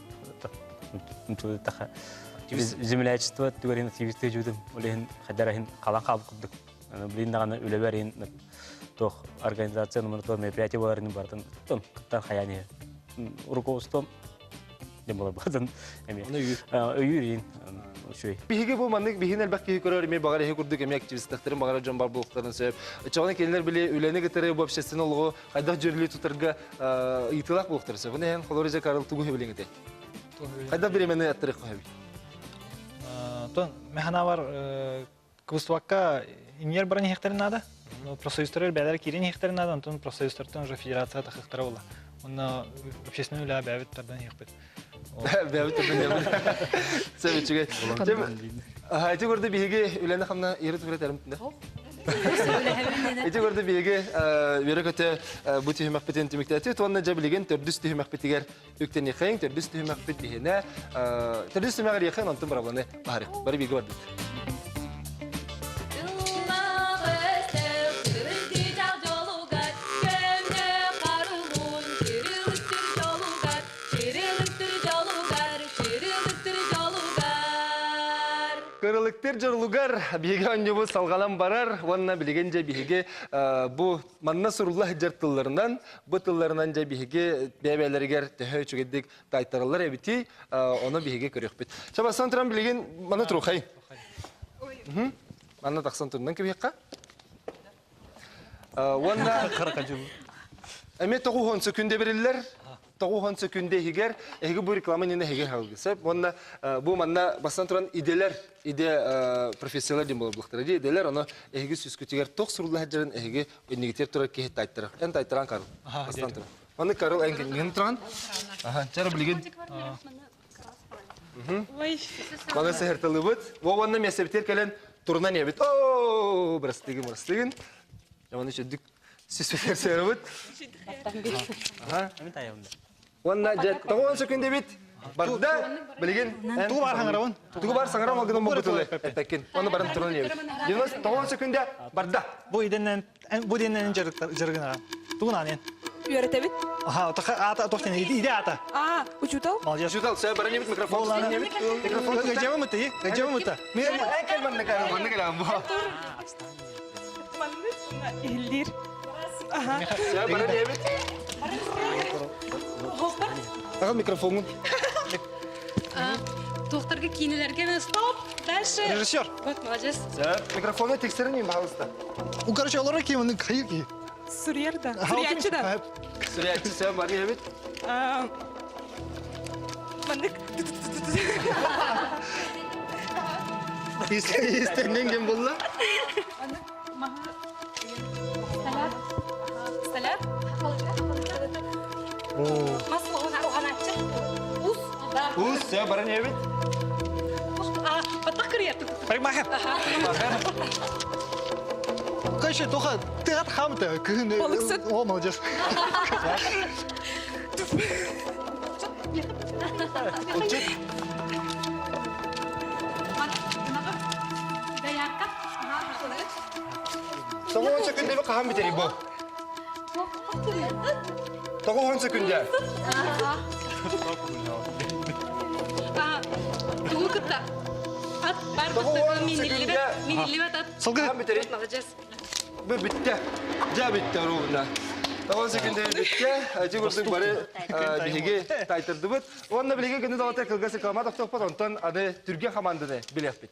землячество түгэрин активисты жудым. Ол иһин хайдар иһин халан хаалбыт курдук. Блин даҕаны үлэбэр иһин туох организация номер туох мероприятие буоларын барытын кыттан хайаан иһэ. Руководством диэн буолар баатын эмиэ. Өйүүр иһин үчүгэй. Биһиги бу маннык биһин элбэх киһи көрөр эмиэ баҕар эһи курдук эмиэ активистахтарын баҕарар дьон бар буолуохтарын сөп. Оччоҕуна кинилэр били үлэни кытары бу общественный олоҕу хайдах дьүөрэлии тутарга ыйытыылаах буолуохтарын сөп. Оны эн холоро дьэ Карл тугу сөбүлэҥ этэй? Хайдах бириэмэни аттарыахха сөбүй? Тон механавар кыбыстыбакка инньэр баран иһиэхтэрин наада. Профсоюзтары бээлэр киирэн иһиэхтэрин наада, онтон профсоюзтартан уже федерация тахыахтара буолла. Онно общественный үлэ бэйэбит тардан иһиэхпит. Бэйэбит тардан иһиэхпит. Сөп үчүгэй. Ити көрдө биһиги үлэни хамна ери түбүрэ тэрим. Ити көрдө биһиги үөрэ көтө бу түһүмэхпитин түмүктээтибит уонна дьэ билигин төрдүс түһүмэхпитигэр үктэниэхэйиҥ, төрдүс түһүмэхпит биһинэ төрдүс түһүмэҕэр иэхэн онтун барабаны баһарык. Бары бииргэ бардыт. Дьаралыктыр дьорлугар биһиги оонньуубут салҕанан барар уонна билигин дьэ биһиги бу манна сурулла сылдьар тылларынан, бу тылларынан дьэ биһиги бэйэ-бэйэлэригэр төһө үчүгэйдик таайтараллар эбитий, ону биһиги көрүөхпүт. Чэ, бастан туран билигин манна турухай. Манна тахсан турунан кэбиһиэххэ. Уонна эмиэ тоҕуһун сөкүндэ бериллэр. Тоҕуһун сөкүндэ иһигэр эһиги бу реклама иннинэ эһиги хаалгы. Сөп. Уонна бу манна бастан туран иделер, иде профессиялар диэн буолар дии. Иделер ону эһиги сүскүтүгэр тох сурулла сылдьарын эһиги иннигитер турар киһи тайтарар. Эн тайтаран Карл. Бастан туран. Манны Карл эн кинигин туран. Аха, чара билигин. Маны сыһыртылыбыт. Уонна миэстэбитигэр кэлэн турунан иэбит. Оо, бырастыгын, бырастыгын. Маны чөдүк сүспүтэр сыһырыбыт. Уонна дьэ тоҕуон сөкүндэбит. Барда билигин Тугу бар хаҥарабын? Тугу бар саҥарам алгынан бу тылы эппеккин. Оны барын турун иэбит. 99 сөкүндэ барда. Бу идэннэн бу диэннэн дьарыгынара. Тугун аанен? Үөрэтэбит. Аха, ата тохтен иде ата. А, учутал? Молодец. Учутал, все, баранебит микрофон. Микрофон. Жева мыты, жева мыты. Мен әкел манны кара, манны кара. Манны иһиллир. Все, баранебит. Ага, микрофонун. Туохтарга киинелерге стоп, дальше. Режиссер. Вот, молодец. Микрофону тексерин пожалуйста. У, короче, олорор ким, оны кайыр ки. Сурьер да. Сурьячы да. Сурьячы сен бар ебит. Мандык. Истеннен кем болла? Столяр. Столяр. Масло уганаччы. Ус. Ус, все, баран ебит. А, баттах кырыйар. Парикмахер. Короче, тоха, ты от хам-то. Балыксыт. О, молодец. Учит. Доярка. Тоҕуон сөкүндэ хаһан бүтэрий бу? Тоҕуон сөкүндэ. Тугу кытта? Ат бар Тоҕуон сөкүндэ. Миниллибэт ат. Сылгы. Хаһан бүтэрий? Молодец. Бу бүттэ. Дьэ бүттэ ровно. Тоҕуон сөкүндэ бүттэ. Ити курдук бары биһиги тайтырдыбыт. Уонна билиги күнү далата кылгас реклама тохтоппот, онтон аны түргэн хамаанданы билиэхпит.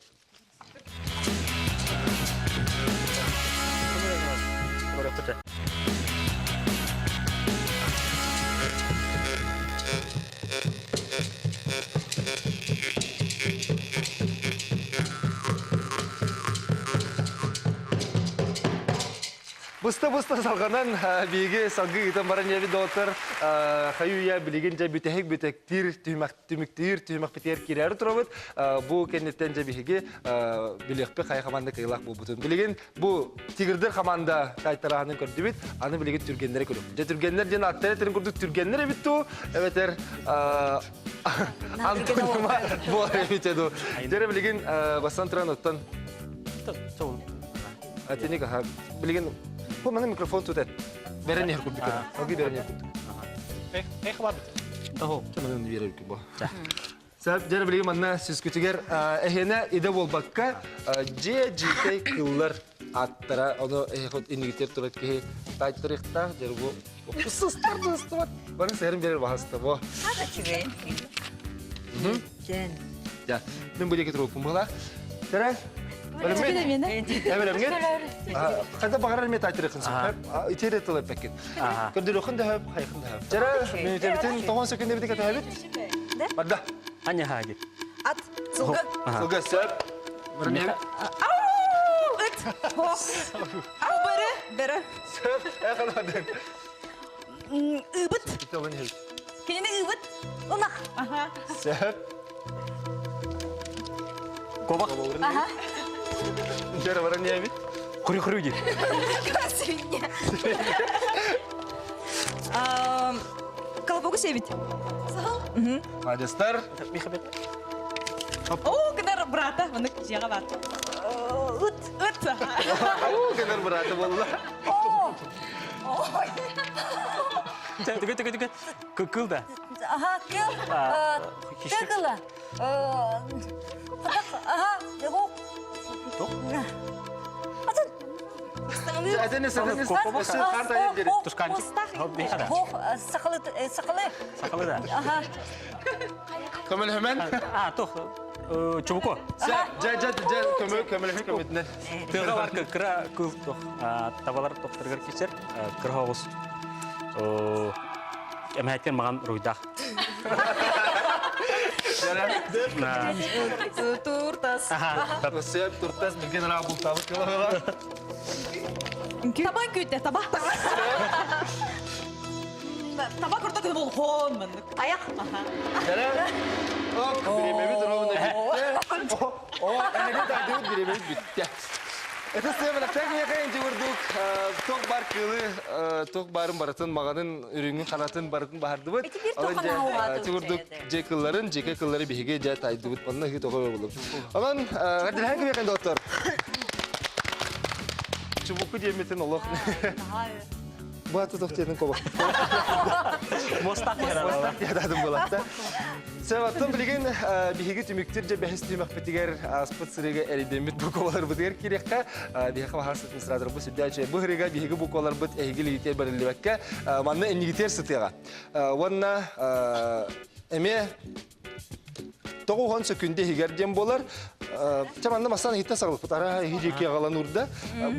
Быста-быста салҕанан биһиги салгыы ыытан баран ийэбит доҕоттор хайы-үйэ билигин дьэ бүтэһик бүтэктиир түмүктүүр түһүмэхпитигэр киирээри турабыт. Бу кэнниттэн дьэ биһиги билиэхпит хайа хамаанда кыайыылаах буолбутун. Билигин бу Тигрдэр хамаанда таайтарааһынын көрдүбүт. Аны билигин түргэннэри көрүөх. Дьэ түргэннэр диэн аттара этэрин курдук түргэннэр эбит дуу, эбэтэр Антонима буолар эбитэ дуу. Дьэ билигин бастан туран оттон Атиник аха билигин бу маны микрофон тутат. Берен иһэр курдук. Алгы берен иһэр курдук. Эх бар. Того. Маны берер бу. Сәп дьэр билигин манна сүскүтүгэр эһиэнэ идэ буолбакка дьиэ дьиикэй кыллар аттара ону эһихот иннигитер турар киһи таайтарыахтаах дьэр бу сыстар сыстыбат бары сэрин берер баһаста бу. Хата чүгэн. Дьэн. Я, мен бу диэки туруоппун быһалаах. Тэрэ, Эбэлэмҥит? Ханна баҕарар эмиэ таайтарыаххын сөп. Итиэрэ тыл эппэккин. Көрдөрүөххүн да сөп, хайыххын да сөп. Дьэрэ, мүнүүтэбитин тоҕон сөкүндэбити кэтэһэбит. Барда. Аня хаги. Ат, сылгы. Сылгы сөп. Ау, ыт. Ау, бөрө, бөрө. Сөп. Эхаладын. Ыбыт. Кинини ыбыт. Ынах. Сөп. Кобах. Ага. Дьэрэ баран ийэбит. Хрю-хрю диир. Свинья. Колобогу сиэбит. Сахал. Адестар. О, кынар брата, маны дьиэҕэ бар. Ыт. Ыт. О, кынар брата буолла. Ой. Түгө түгө түгө. Кыл да. Ага, кыл. Тыкыла. Ага, Сахалы. Сахалы да. Көмөлөһөмөн. А, тох. Чубуку. Жа, жа, жа, көмө, көмөлөһө көмөтүнэн. Тыга бар кыра кыл тох. Табалар тохторгар кичер. Кыра оҕус. Эмэһэттен маған руйдах. Туртас. Сөп туртас билген ра бултабыт кылыгыла. Таба күтте, таба. Таба курдук болхон маннык. Аяк. Жара. Ок, биремебит ровно бүтте. О, энеге тардыбыт биремебит бүтте. Это сэмэ техника интигурдук ток бар кылы, ток барын баратын маганын үрүңүн канатын барытын баһардыбыт. Тигурдук же кылларын, жеке кыллары биһиге же тайдыбыт. Онна хит ого болуп. Онон гадилхан кимекен доктор. Чубуку диэмитин олох. Бу аты тохтетин коба. Мостак ядадым булатта. Сәбаттан билген биһиги түмүктер же бәһис түмәкпетигер аспыт сырыга эридемит буквалар бутигер кирекка биһиги бахар администратор бу сүддәче бу хырыга биһиги буквалар бут эһиги лигитер барылыбакка манна эннигитер сытыга. Уонна эме тоҕуһон сөкүндэ иһигэр диэн буолар. Чэ манна бастаан иһиттэн саҕалыппыт. Ара иһи диэки аҕалан урда.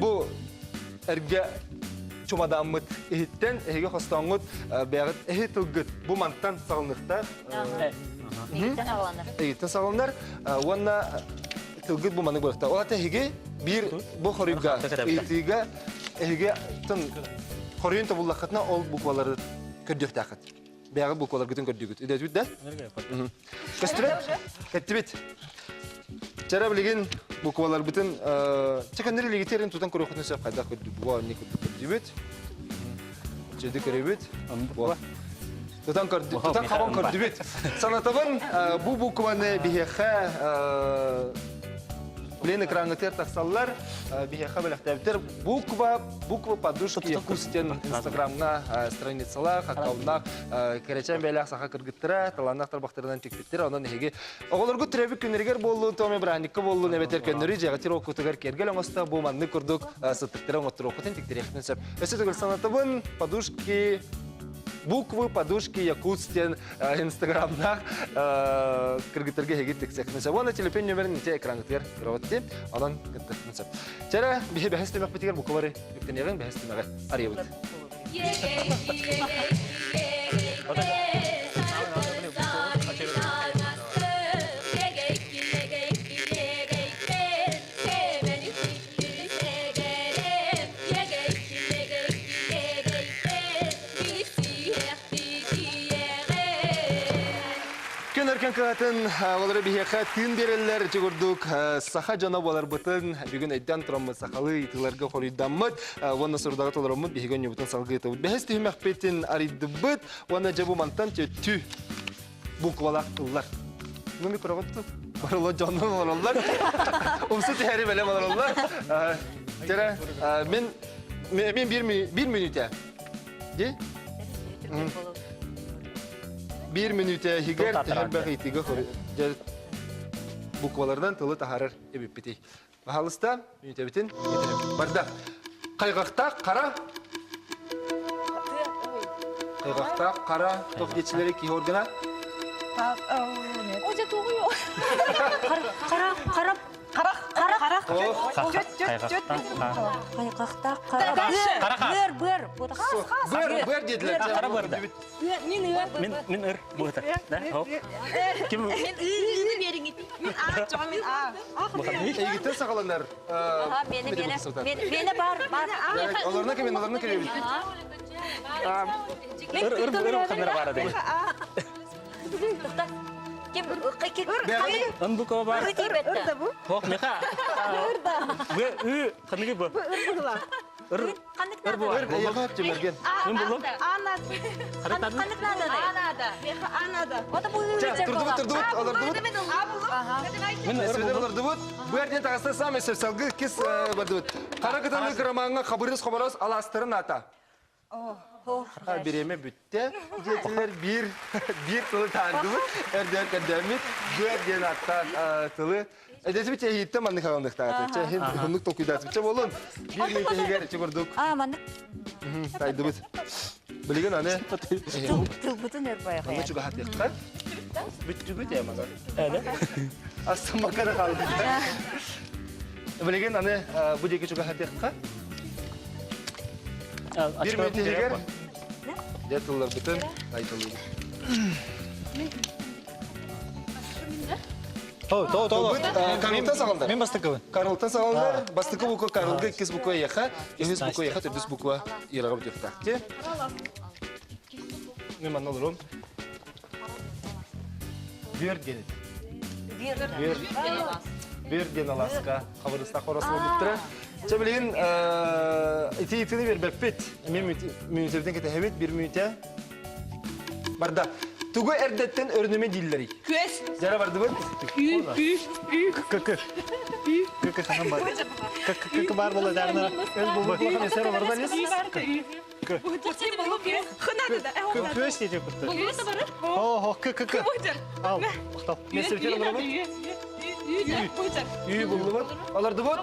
Бу эргэ чумадааммыт иһиттэн эһиги хостоҥҥут бэйэҕит эһи тылгыт бу мантан саҕалыныхтаах. Иһиттэн саҕаланар. Уонна тылгыт бу маннык буолуохтаах. Ол эһиги биир бу хоруйга ыйытыыга эһиги хоруйун тобуллаххытына ол буквалары көрдүөхтээххит. Бэйэҕит букваларгытын көрдүгүт. Үдэтүбүт да? Көстүбэт? Кеттибит. Чара билигин букваларбытын чеканнер илигитерин тутан көрүөхүтүн сөп хайдах көрдүк. Бу анни көрдүбүт. Чөдү көрөбүт. Тутан көрдү, тутан хабан көрдүбүт. Санатабын бу букваны биһиэхэ Блин экраҥҥытыгар тахсаллар, биһиэхэ бэлэхтээбиттэр. Буква, буква подушки Якутстен инстаграмҥа страницалаах, аккауннаах кэрэчээн бэйэлээх саха кыргыттара, талааннаах тарбахтарынан тикпиттэр. Онон эһиги оҕолоргут төрөөбүт күннэригэр буоллун, томе бырааһынньыкка буоллун, эбэтэр көннөрү дьиэҕитир оккутугар киэргэл оҥосто бу маннык курдук сыттыктары оҥотторуоххутун тиктэриэххитин сөп. Өссө төгүл санатабын, подушки буквы подушки Якутстен инстаграмнаах кыргыттарга эһиги тиксэххитин сөп. Уонна телефон нөмерин ити экраҥҥытыгар көрөҕүт Онон кыттыаххытын сөп. Чэрэ, биһи бэһис түмэхпитигэр буквалары үктэниэҕиҥ, бэһис түмэҕи арыйабыт. Күн өркөн кыһатын олары биһиэхэ тыын биэрэллэр ити курдук саха дьоно буоларбытын бүгүн өйдөөн тураммыт сахалыы ыйытыыларга хоруйдаммыт уонна сурудаҕа толороммут биһиги онньубутун салгыы ыытабыт. Бэһис түһүмэхпитин арыйдыбыт уонна дьэ бу мантан төттүү буквалаах тыллар. Ну микроҕут Барылы дьоннор олороллор. Умсу түһэри бэлэм олороллор. Тера мен мен бир бир мүнүүтэ. Ди? Бир мүнүүтэ хигер түһэрбэх ыйтыга буквалардан тылы таһарар эбиппитий. Пожалуйста, мүнүүтэбитин Барда. Хайҕахтаах қара Хайҕахтаах қара тох диэчилэри киһи органа? О, тугуйо. Қара, қара, Қарақ, қарақ. Хайҕахтаах қара. Быар, быар, быар. Быар, быар диэтилэр. Қара быарда. Мин ыр. Мин мин ыр быата. Да, хоп. Ким Мен ы бериңит. Мен а, жо мен а. Эйгиттен саҕаланар. Аха, мені, мені, мені бар, бар. Олорна кемен, олорна келебит. Ыр ыр ыр қандар бара деген. Ким, ким, Ын буква бар. Ыр да бу. Хоқ меха. Б ү қаныгы бу. Ыр Қандык ыр бу. Ыр, эйэҕэ түмэрген. Мен булдум. Ана. Қандык надо. Анада. Меха анада. Ота бу Турдубут, турдубут, олордубут. Мен ыр Эсведер булдум. олордубут. Бу эрден таҕаста саамай сөпсалгы кис бардыбыт. Қара кыталы романга хабырыс хоборос аластырын ата. Биреме бүтте. Диэтилер бир бир тылы таандыбыт. Эрден кэрдэммит. Бу эрден аттан тылы. Эдэтибит эһииттэн маннык хаалыныктааты. Чэ, хин хуннук толкуйдаатыбыт. Чэ, болун. Биир мүнүүтэ иһигэр курдук. А, маннык. Тайдыбыт. Билигин аны Тылбытын өр байа Манна чугаһатыахха. Бүттүгүт ээ манна. Астыммакка да хаалбыт. Билигин аны бу диэки чугаһатыахха. Биир мүнүүтэ иһигэр дьэ тылларбытын айтылыыбыт. То, то, то. Карлтан саҕалдар. Мен бастакыбын. Карлтан саҕалдар. Бастакы буква Карлга, иккис буква Еха, үһүс буква Еха, төрдүс буква Ираҕа бүтүөхтээх. Мен манна олорум. Бүөр диэн. Бүөр. Бүөр диэн аласка. Хабырыста хорос буолбуттара. Чэ билигин ити итини бербеппит. Мен мүнүүтүбүтүн кэтэһэбит. Бир мүнүүтэ. Барда. Тугу эрдэттэн өрүнүмэ дииллэрий? Күөс. Дьара бардыбыт. Ü, ü, ü. Кыкы. Кыкы ханан бар. Кыкы кыкы бар була дарна. Өл булбут улахан эсер олорда лес. Күөс диye кутtu. О, хо, кы кы кы. Ал, тоқтал. Мессевтер олорбут. Үй буллубут. Олордубут.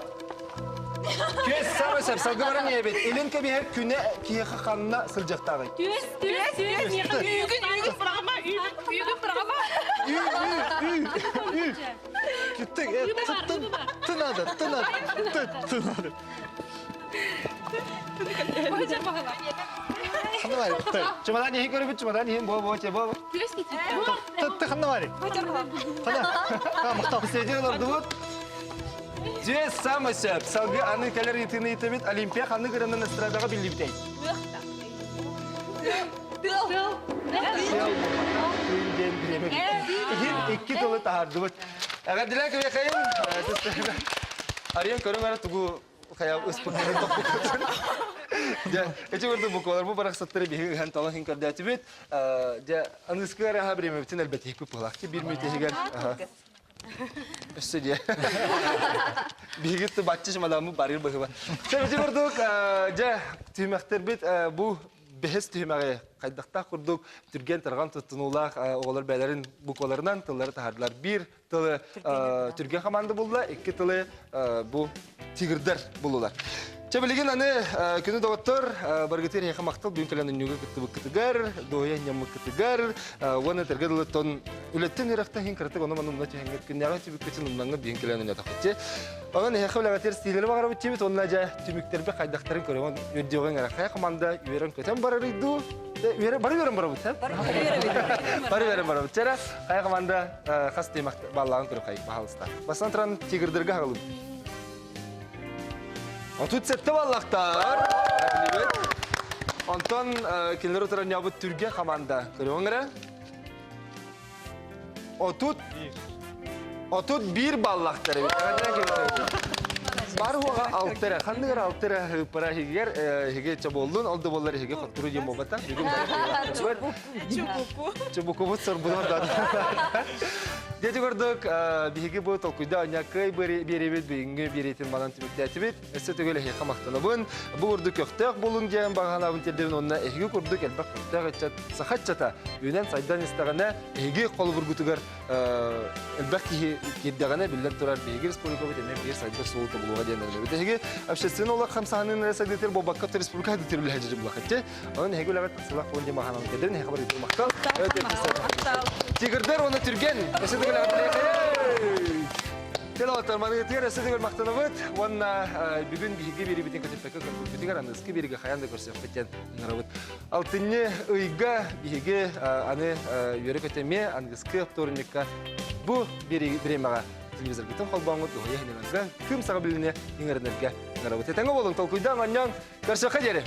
Күөс саамай сөп. Салгы баран иэбит. Илин кэбиһэр күнэ киһиэхэ ханна сылдьахтааҕый? Күөс, күөс, күөс. Үгүн, үгүн бырағама, үгүн, үгүн бырағама. Үй, үй, үй, үй. Ты, ты, ты надо, ты надо, ты, ты надо. Ханна бар, ты. Чымадан иһин көрөбүт, чымадан иһин бо бо че бо. Ты, ты ханна бар. Ханна. А, мақтал. Сидер олордубут. Дьэ, саамай сөп. Салгы аны кэлэр ыйытыыны ыйытабыт. Олимпия ханнык ырыанан эстрадаҕа биллибитэй? Тыл. Тыл диэн бириэмэ Иһин икки тылы таһаардыбыт. Эҕэрдэлээн күрэхэйин. Арыйан көрүҥ эрэ тугу хайа ыспыттарын тохпуккутун. Дьэ, ити курдук буквалар бу барахсаттары биһиги ыһан талан иһин көрдөөтүбүт. Дьэ, аныскы эрэ аха бириэмэбитин элбэтиһикпит буолаах. Биир мүнүүтэ иһигэр Өссө дьэ. Биһиги бачча чымадааммыт барыыр быһыба. Чэ, ити курдук, дьэ, түһүмэхтэрбит бу бэһис түһүмэҕи хайдахтаах курдук түргэн-тарҕан туттунуулаах оҕолор бэйэлэрин букваларынан тыллары таһаардылар. Биир тылы түргэн хамаанда булла, икки тылы бу тигрдэр буллулар. Чэ, билигин аны күнү доҕоттор, баргытыр эһиэхэ махтал бүгүн кэлэн үннүгү кыттыбыккытыгар, дуоһуйа ньаммыккытыгар, уонна этэргэ дылы тон үлэттэн үрэхтэн иһин кыратык ону-маны умна түһэҥҥит күннээҕи түбүккүтүн умнаҥҥыт бүгүн кэлэн үннэтахпытчы. Онон эһиэхэ үлэҕитигэр стилери баҕарабыт диэбит уонна дьэ түмүктэрбит хайдахтарын көрөҕүн үрдүөҕүҥ эрэ хайа команда үөрэн-көтөн барарый дуу? Үөрэ бары үөрэн барабыт, һэ? Бары үөрэн барабыт. Чэрэ, хайа команда хас тиэмэх баллааҕын көрүп хайык баһалыста. Бастан туран тигрдэргэ хагалым. 37 баллахтар. Онтон кинилэр утаран ньаабыт түргэ команда. Көрүөҥ эрэ. 31 баллахтар эбит. Бар хуаға алтыра, ханнык эрэ алтыра ыппара иһигэр иһигэ чэ буоллун, ол да буоллар иһигэ хоттору диэн буолбата. Бүгүн бары Чубукубут сорбунар да. Дети курдук, биһиги бу толкуйда онньаккай биэрэбит бүгүҥҥү биэриитин манан түмүктээтибит. Өссө төгүл эһиэхэ махтанабын. Бу курдук көхтөөх буолуҥ диэн баҕаһанабын тиэрдэбин уонна эһиги курдук элбэх көхтөөх ыччат саха ыччата үүнэн сайдан истэҕинэ эһиги холобургутугар элбэх киһи киирдэҕинэ биллэн турар биһиги республикабыт эмиэ биир сайдар суолу тобулуоҕа диэн эрэнэбит. Эһиги общественный олох хамсааһынын эрэ сайдыытыгар буолбакка республика сайдыытыгар үлэһэ дьыллахытчы. Онон эһиги үлэҕит сылах буолун диэн баҕанан кэлдэрин эһиэхэ барытын махтал. Тигрдэр уонна Түргэн өссө төгүл Телоттор маныгытыгар өссө төгүл махтанабыт уонна бүгүн биһиги биэрибитин көтүппэккэ көрбүппүтүгэр аныгыскы биэригэ хайаан да көрсүөхпүт диэн ыҥырабыт. Алтынньы ыйга биһиги аны үөрэ-көтө эмиэ аныгыскы вторникка бу бириэмэҕэ телевизоргытын холбооҥҥут дуһуйа иһинэлэргэ кым саҕа билине иҥэринэргэ ыҥырабыт. Этэҥҥэ буолуҥ, толкуйдаан оонньоон көрсүөххэ диэри!